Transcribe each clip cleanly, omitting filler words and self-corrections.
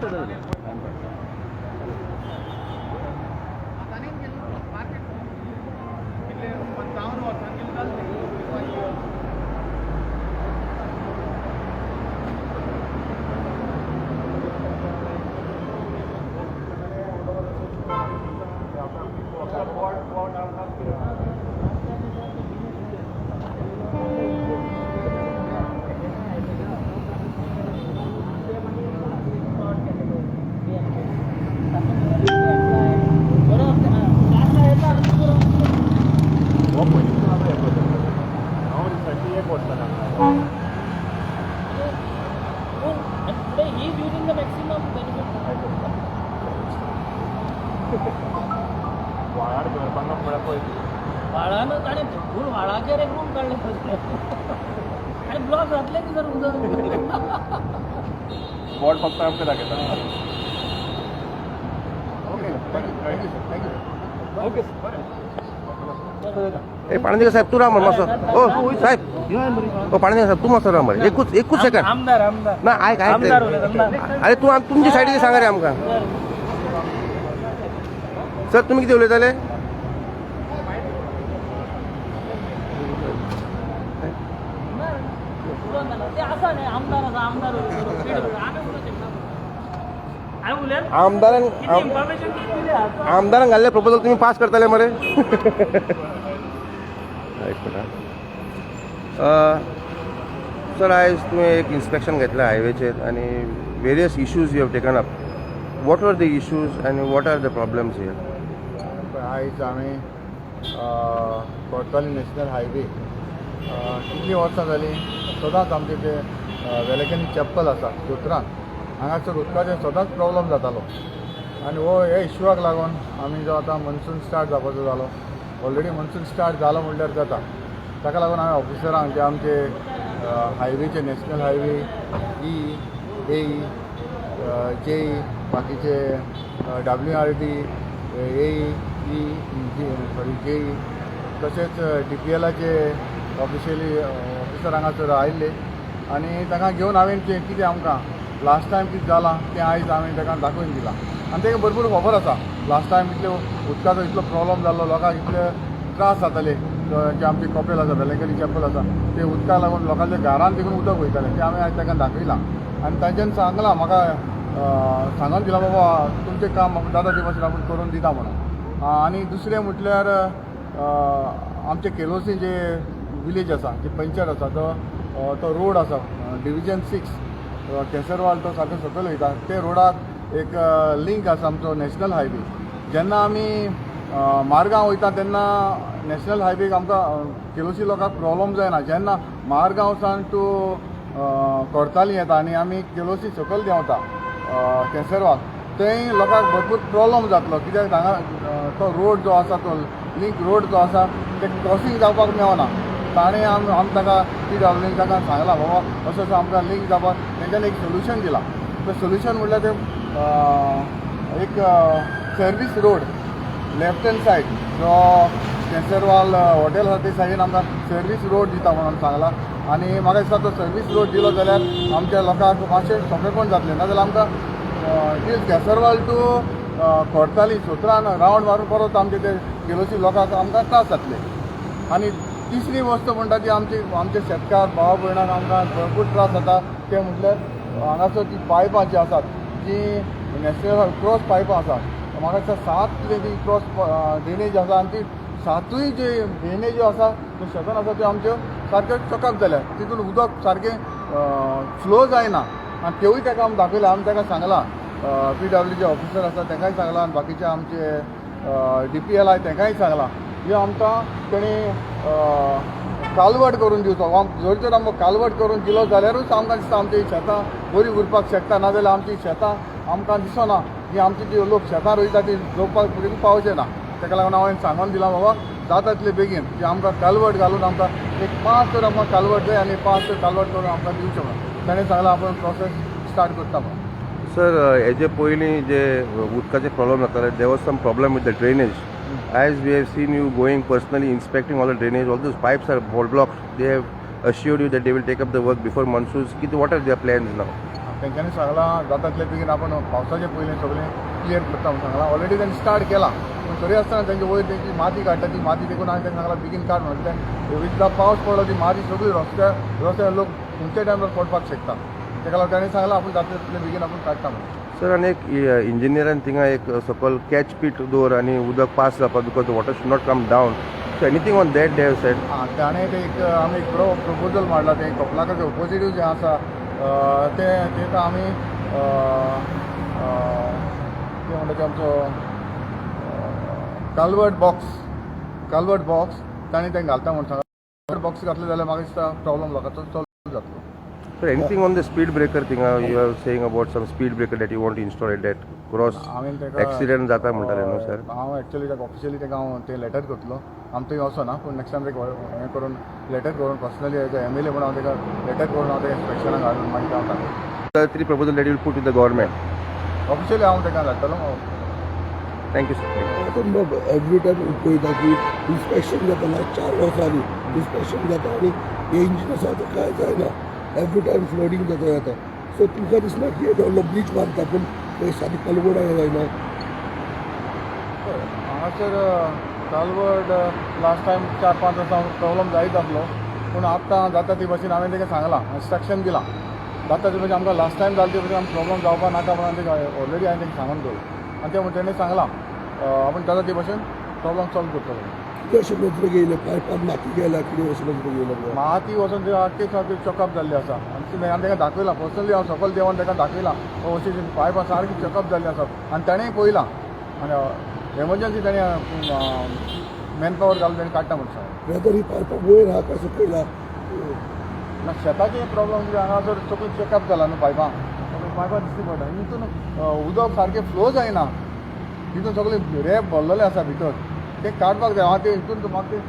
पडटा. कितले 55 वर्सां कितें जालें. हो पयलीं हांव रिसंटली एक वर्स जालें. Today he is using the maximum benefit. व्हाळार घर बांदप म्हळ्यार पळय. व्हाळान ताणें फूल व्हाळाचेर एक रूम काडले आनी ब्लॉक जातले की सर उदक. बोट फक्त आमकां दाखयता. Okay, thank you, thank you sir, thank you. Okay. ए पाणंदेकर साहेब, तूं राव मरे मातसो. ओ साहेब, ओ पाणंदेकर साहेब, तूं मातसो राव मरे एकूच एकूच सेकंड. आमदार, आमदार. ना, आयक आयक. आमदार उलयता, आमदार. अरे, तूं तुमच्या सायडीन सांगा रे आमकां. सर, तुमी कितें उलयताले? ते आसा न्ही, आमदार आसा, आमदार उलयता. आमी उलोवंक शकना. हांवें उलयलें. आमदारान कितें इन्फॉर्मेशन दिली आसा. आमदारान घाल्ले प्रपोजल तुमी पास करताले मरे. एक मिनट. सर, आयज तुवें एक इन्स्पेक्शन घेतलें हायवेचेर आनी various issues you have taken up. What are the issues आनी what are the problems here? आयज आमी कोर्ताली नॅशनल हायवे, कितलीं वर्सां जालीं सदांच आमचे ते वेलंकनी चॅपल आसा सुत्रान, हांगासर उदकाचें सदांच प्रॉब्लम जातालो. आनी हो ह्या इश्यूआक लागून आमी जो आतां मनसून स्टार्ट जावपाचो जालो, ऑलरेडी मनसून स्टार्ट जालो म्हणल्यार जाता, ताका लागून हांवें ऑफिसरांक जे आमचे हायवेचे, नॅशनल हायवे ई, ए, जे, बाकीचे WRD, ए ई, सॉरी, जे, तशेंच डीपीएलाचे ऑफिशियली ऑफिसर हांगासर आयिल्ले आनी तांकां घेवन हांवें तें कितें आमकां लास्ट टायम कितें जालां तें आयज हांवें ताका दाखोवन दिलां. आनी ताका भरपूर खबर आसा, लास्ट टायम इतले उदकाचो इतलो प्रॉब्लम जाल्लो, लोकांक इतले त्रास जाताले, जे आमची कपेल आसा, वेलंकनी चॅपल आसा, ते उदकाक लागून लोकांच्या घरान देखून उदक वयतालें. तें हांवें आयज ताका दाखयलां आनी तांच्यान सांगलां, म्हाका सांगून दिलां, बाबा तुमचें काम म्हाका जाता ते भाशेन आपूण करून दिता म्हणून. आनी दुसरें म्हटल्यार आमचे केलोसी जे विलेज आसा, जी पंचायत आसा, तो रोड आसा डिविजन 6 केसरवाल, तो सारको सकयल वयता. ते रोडाक एक लिंक आसा आमचो नॅशनल हायवे. जेन्ना आमी मारगांव वयता तेन्ना नॅशनल हायवेक आमकां केलोसी लोकांक प्रॉब्लम जायना. जेन्ना मारगांव सावन टू कोर्ताली येता आनी आमी केलोसी सकयल देंवता केसरवाल, थंय लोकांक भरपूर प्रॉब्लम जातलो, कित्याक हांगा तो रोड जो आसा, तो लिंक रोड जो आसा, ते क्रॉसींग जावपाक मेळना. ताणें आमी ताका पीडब्ल्यून ताका सांगलां, बाबा असो असो आमकां लिंक जावपाक. तेंच्यांनी एक सोल्युशन दिलां. तो सोल्युशन म्हणल्यार ते एक service road left hand side, जो केसरवाल हॉटेल आसा ते सायडीन आमकां सर्वीस रोड दिता म्हणून सांगलां. आनी म्हाका दिसता तो सर्वीस रोड दिलो जाल्यार आमच्या लोकांक मातशें सोंपेपण जातलें. नाजाल्यार आमकां till Kesarval two Cortalim सोत्रान round मारून परत आमचे ते केलोसी लोकांक आमकां त्रास जातले. आनी तिसरी वस्तू म्हणटा ती आमची आमचे शेतकार भाव भयणांक आमकां भरपूर त्रास जाता. ते म्हटल्यार हांगासर ती पायपां जी आसात, जी नॅशनल क्रॉस पायपां आसात, म्हाका दिसता सात कितें ती क्रॉस ड्रेनेज आसा आनी ती सातूय जे ड्रेनेज्यो आसा त्यो शेतान आसा, त्यो आमच्यो सारक्यो चॉकअप जाल्या. तितून उदक सारकें फ्लो जायना. आनी त्योय ताका आमी दाखयलां. आमी ताका सांगलां, पीडब्ल्यूचे ऑफिसर आसा तांकांय सांगलां आनी बाकीचे आमचे डीपीएल आहाय तांकांय सांगलां की आमकां तेणी कालवट करून दिवचो. जर तर आमकां कालवट करून दिलो जाल्यारूच आमकां दिसता आमची शेतां बरीं उरपाक शकता. नाजाल्यार आमची शेतां आमकां दिसना की आमची ती लोक शेतां रोयता ती रोवपाक फुडें पावचे ना. ताका लागून हांवें सांगून दिलां, बाबा जाता तितले बेगीन की आमकां कालवट घालून आमकां एक पांच तर आमकां कालवट जाय आनी पांच तर कालवट करून आमकां दिवचें म्हणून. ताणें सांगलां आपूण प्रोसेस स्टार्ट करता म्हणून. सर, हेजे पयलीं जे उदकाचे प्रॉब्लम जाताले, there was some problem with the drainage. As we have seen you going personally inspecting all the drainage, all those pipes are all blocked. They have assured you that they will take up the work before monsoons. What are their plans now? तेंच्यांनी सांगलां जाता तितले बेगीन आपूण पावसाचे पयलीं सगळें clear करता म्हणून सांगलां. ऑलरेडी तांणी स्टार्ट केलां, पूण तरी आसतना तेंचे वयर तेंची माती काडटा, ती माती देखून हांवें तांकां सांगलां बेगीन काड म्हणून. कित्याक एकदां पावस पडलो ती माती सगळी रस्त्यार लोक खंयच्या टायमार पडपाक शकता. तेका लागून ताणें सांगलां आपूण जाता तितले बेगीन आपूण काडटा म्हणून. सर, आनी एक इंजिनियरान थिंगा एक सकयल कॅच पीट दवर आनी उदक पास जावपाक, because water should not come down, so anything on that they have said? आं, ताणें ते एक आमी एक प्रोपोजल मांडला. तें कपलाकाचे ओपोजिटूय जें आसा तें तेका आमी कितें म्हणटा तें आमचो कालवर्ट बॉक्स ताणें तें घालता म्हूण सांगला. कालवर्ट बॉक्स घातलें जाल्यार म्हाका दिसता प्रॉब्लम लोकांचो सॉल्व जातलो. Sir, anything on the speed breaker थिंगा? You are saying about some speed breaker that you want to install at that cross. हांवें ताका एक्सिडेंट जाता म्हणटाले न्हू सर? हांव एक्चुअली ताका ऑफिशियली ताका हांव तें लेटर करतलो. आम थंय वचना, पूण नेक्स्ट टायम ताका हें करून लेटर करून पर्सनली एज एमएलए म्हणून हांव ताका लेटर करून हांव ताका इन्स्पेक्शनाक हाडून मागीर हांव सांगता. Three proposal that you'll put with the government. Officially हांव ताका धाडटलो. Thank you, sir. आतां एवरी टायम पळयता की इन्स्पेक्शन जाता. लास्ट 4 वर्सांनी इन्स्पेक्शन जाता आनी हे इंजिन आसा तो कांय जायना. एवरी टायम फ्लडींग जाता जाता. सो तुमकां दिसना की व्हडलो ब्रिज बांदता पूण ते सादी कलवड जायना? हांगासर कालवड लास्ट टायम 4-5 वर्सां प्रॉब्लम जायत आसलो, पूण आतां जाता ती भशेन हांवें ताका सांगलां, इन्स्ट्रक्शन दिलां, जाता ते भशेन आमकां लास्ट टायम जालें ते भशेन आमकां प्रॉब्लम जावपा नाका म्हणून ताका ऑलरेडी हांवें तांकां सांगून दवरलां आनी ते तेणें सांगलां आपूण जाता ते भशेन प्रॉब्लम सॉल्व करतलो. कितें अशें नजरेक येयलें? पायपान माती गेल्या, कितें अशें नजरेक येयलें? माती वचून ते आख्खी सारकी चॉकअप जाल्ली आसा आनी हांवें ताका दाखयलां पर्सनली. हांव सकयल देंवन ताका दाखयलां, अशी पायपां सारकी चॉकअप जाल्ली आसा आनी ताणेंय पळयलां आनी एमर्जन्सी ताणें मॅन पावर घालून ताणें काडटा म्हणून सांगलें. वेदर ही पायपां वयर आहा काय सकयल आहा? ना, शेताचे प्रॉब्लम कितें, हांगासर सगळीं चॅकअप जाला न्हू पायपां, सगळीं पायपां दिश्टी पडटा. हितून उदक सारकें फ्लो जायना. तितून सगळें रेब भरलेलें आसा भितर, तें काडपाक जाय. हांव तें हितून म्हाका तें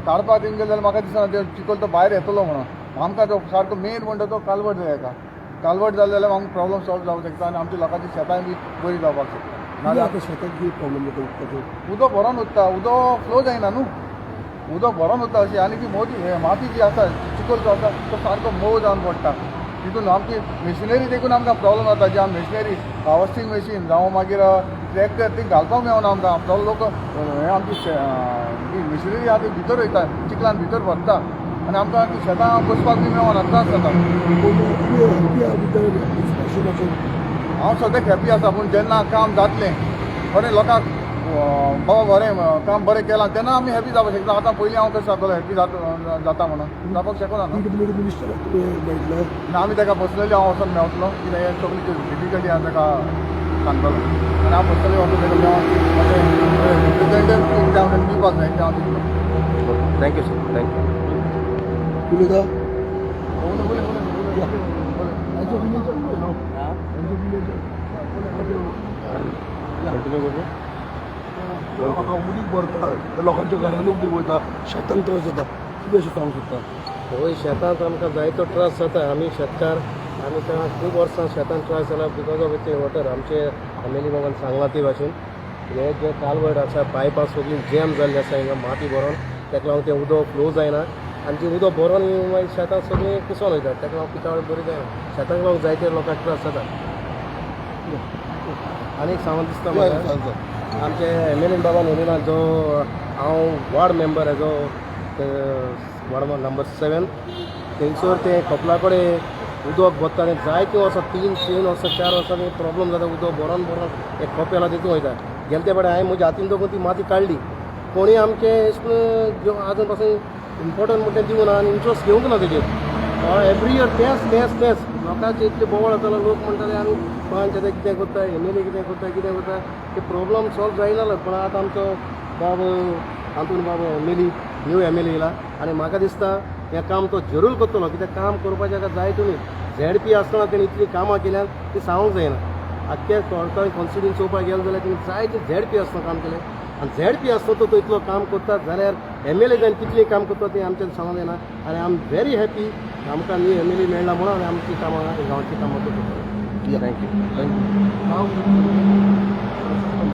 काडपाक थिंग गेलें जाल्यार म्हाका दिसना तें चिखल तो भायर येतलो म्हणून. आमकां तो सारको मेन म्हणटा तो कालवट जाय. एका कालवट जालें जाल्यार आमकां प्रॉब्लम सॉल्व जावंक शकता आनी आमच्या लोकांची शेतांय बी बरी जावपाक शकता. नाजाल्यार आतां शेताक कितें प्रॉब्लम जाता उदकाचो? उदक भरोन उरता, उदक फ्लो जायना न्हू, उदक भरोन उरता अशी आनी ती मोदी माती जी आसा, चिखल जो आसा तो सारको मोव जावन पडटा. तितून आमची मेशिनरी देखून आमकां प्रॉब्लम जाता. जी आमी मेशिनरी, हार्वस्टींग मशीन जावं मागीर ट्रॅक्टर, ती घालपाक मेळना आमकां. तो लोक हे आमची ही मेशिनरी आहा ती भितर वयता, चिखलान भितर भरता आनी आमकां ती शेतां बसपाक बी मेळना, त्रास जाता. पूण तुमी हॅपी आहा विथ इन्स्पेक्शनाचेर? हांव सद्याक हॅपी आसा, पूण जेन्ना काम जातलें बरें, लोकांक बाबा बरें काम बरें केलां, तेन्ना आमी हॅपी जावपाक शकता. आतां पयलीं हांव कशें जातलो हॅपी जाता म्हणून जावपाक शकना न्हू. पीडब्ल्यूडी मिनिस्टराक तुमी मेळटले? ना, आमी ताका पर्सनली हांव वचोन मेवतलो. कित्याक हें सगळी डिफिकल्टी आहा ताका सांगतलो आनी हांव पर्सनली वचून ताका मेळोन रिप्रेझेंटेटिव कितें हांव ताका दिवपाक जाय तें हांव दितलो. Thank you, sir, thank you. उलयता. उलय, उलय, उलय, उलय. As a villager, as a villager. Continue करूं. म्हाका उदीक भरता, लोकांच्या घरान उदीक वयता, शेतांक त्रास जाता, कितें अशें सांगूंक सोदता? हय, शेतांत आमकां जायतो त्रास जाता. आमी शेतकार, आमी खूब वर्सां शेतांत त्रास जाला because of ते वॉटर. आमचे एमएलए बाबान सांगलां ते भाशेन हे जे कालवड आसा, पायपां सगळीं जॅम जाल्लीं आसा हिंगा माती भरोन. ताका लागून तें उदक फ्लो जायना आनी ती उदक भरोन मागीर शेतां सगळीं कुसोन वयता. ताका लागून पिकावळ बरी जायना. शेतांक लागून जायते लोकांक त्रास जाता. आनी एक सांगून दिसता म्हाका, आमचे एमएलए बाबान उलयला, जो हांव वॉर्ड मेंबर हेजो, वॉर्ड नंबर 7, थंयसर ते कपला कडेन उदक भरता तें जायतीं वर्सां, तीन तीन वर्सां, 4 वर्सां ते प्रॉब्लम जाता. उदक भरोन भरोन एक कपेल आहा तितून वयता. गेले ते फावटी हांवें म्हज्या हातीन दोगून ती माती काडली. कोणी आमचें अशें करून आजून पासून इम्पोर्टंट म्हणटा तें दिवना आनी इंट्रस्ट घेवंक ना तेजेर. एवरी इयर तेंच तेंच तेंच. लोकांचे इतले बोवाळ जातालो. लोक म्हणटाले आमी पंच आतां कितें करता, एमएलए कितें करता, कितें करता, ते प्रॉब्लम सॉल्व जायना. पूण आतां आमचो बाब आंतून बाब एमएलए, न्यू एमएलए येयला आनी म्हाका दिसता हें काम तो जरूर करतलो. कित्याक काम करपाचें ताका जाय. तुमी झेडपी आसतना तेणी इतलीं कामां केल्यान ती सांगूंक जायना. आख्खे कोणकाय कॉन्स्टिट्युएन्सी चोवपाक गेले जाल्यार तेणी जायते झेडपी आसतना काम केलें आनी झेडपी आसतना तो इतलो काम करता जाल्यार एमएलए जावन कितलीं काम करता तें आमच्यान सांगूंक जायना. आनी I am very happy आमकां न्यू एमएलए मेळ्ळा म्हणून आनी आमचीं कामां, गांवचीं कामां तो करतलो. Thank you. Thank you.